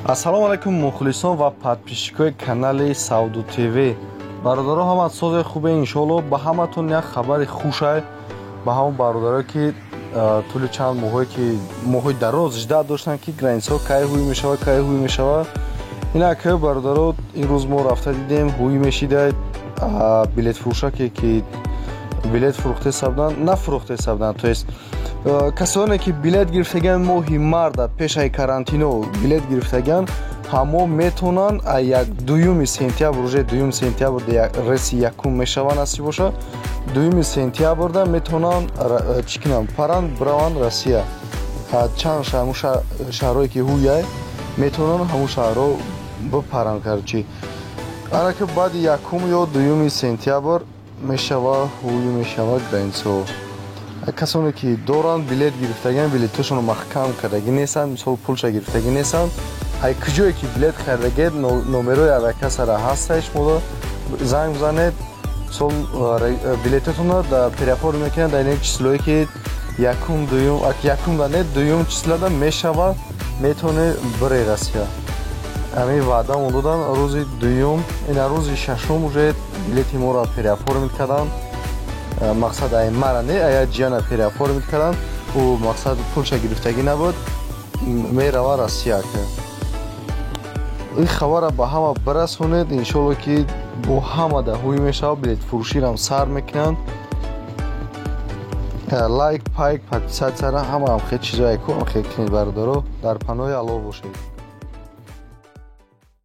Ассалому алайкум, мухлисон ва подписчикои канали Савду ТВ. Бародаро, ҳама сози хубе, иншоалло. Ба ҳаматон як хабари хушай, ба ҳамон бародарое, ки тӯли чанд моҳое, ки моҳои дароз ждать доштанд, ки границаҳо кай ҳуй мешавад, кай ҳуй мешавад. Инак, бародаро, имрӯз мо рафта дидем, ҳуй мешида. Билетфурӯшаке, ки билет фурӯхтеса буданд, нафурӯхтеса буданд, то есть касоне, ки билет гирифтагианд, моҳи марта, пешаи карантино билет гирифтагианд, ҳамо метавонанд як 2 сентябр, уже 2 сентябр рейси якум мешава, насиб бошад, 2 сентябрда метавонанд, чӣ кунанд, паранд, бираванд Россия. Чанд ҳамун шаҳрҳое, ки ҳуяй, метавонанд ҳамун шаҳрҳо бипаранд. Короче, анаки баъди 1 ё 2 сентябр мешава, ҳуй мешава границаҳо. Касоне, ки доранд, билет гирифтагианд, билетҳошонро маҳкам кардагӣ нестанд, мисол, пулша гирифтагӣ нестанд, ай куҷое ки билет харидагед, номерои авиакассара ҳаста, шумо занг бизанед, мисол, билетотонро переоформ мекунанд. Дар ин числое, ки якум, дуюм, якум да не, дуюм числада мешава, метавонед биред Россия. Ҳамин ваъдамон доданд. Рӯзи дуюм, ина рӯзи шашум уже билети моро переоформить карданд. Мақсад, ай мара не, ая ҷияна переоформить карданд. Ӯ, мақсад, пулша гирифтагӣ набуд, мерава Россия. Ин хабара ба ҳама бирасонед, иншоалло, ки бо ҳама да ҳуй мешавад, билетфурӯширам сар мекунанд. Лайк, пайк, подписаться ра, ҳама ҳам хел чизое ку ҳам хел кунед. Бародаро, дар паноҳи Аллоҳ бошед.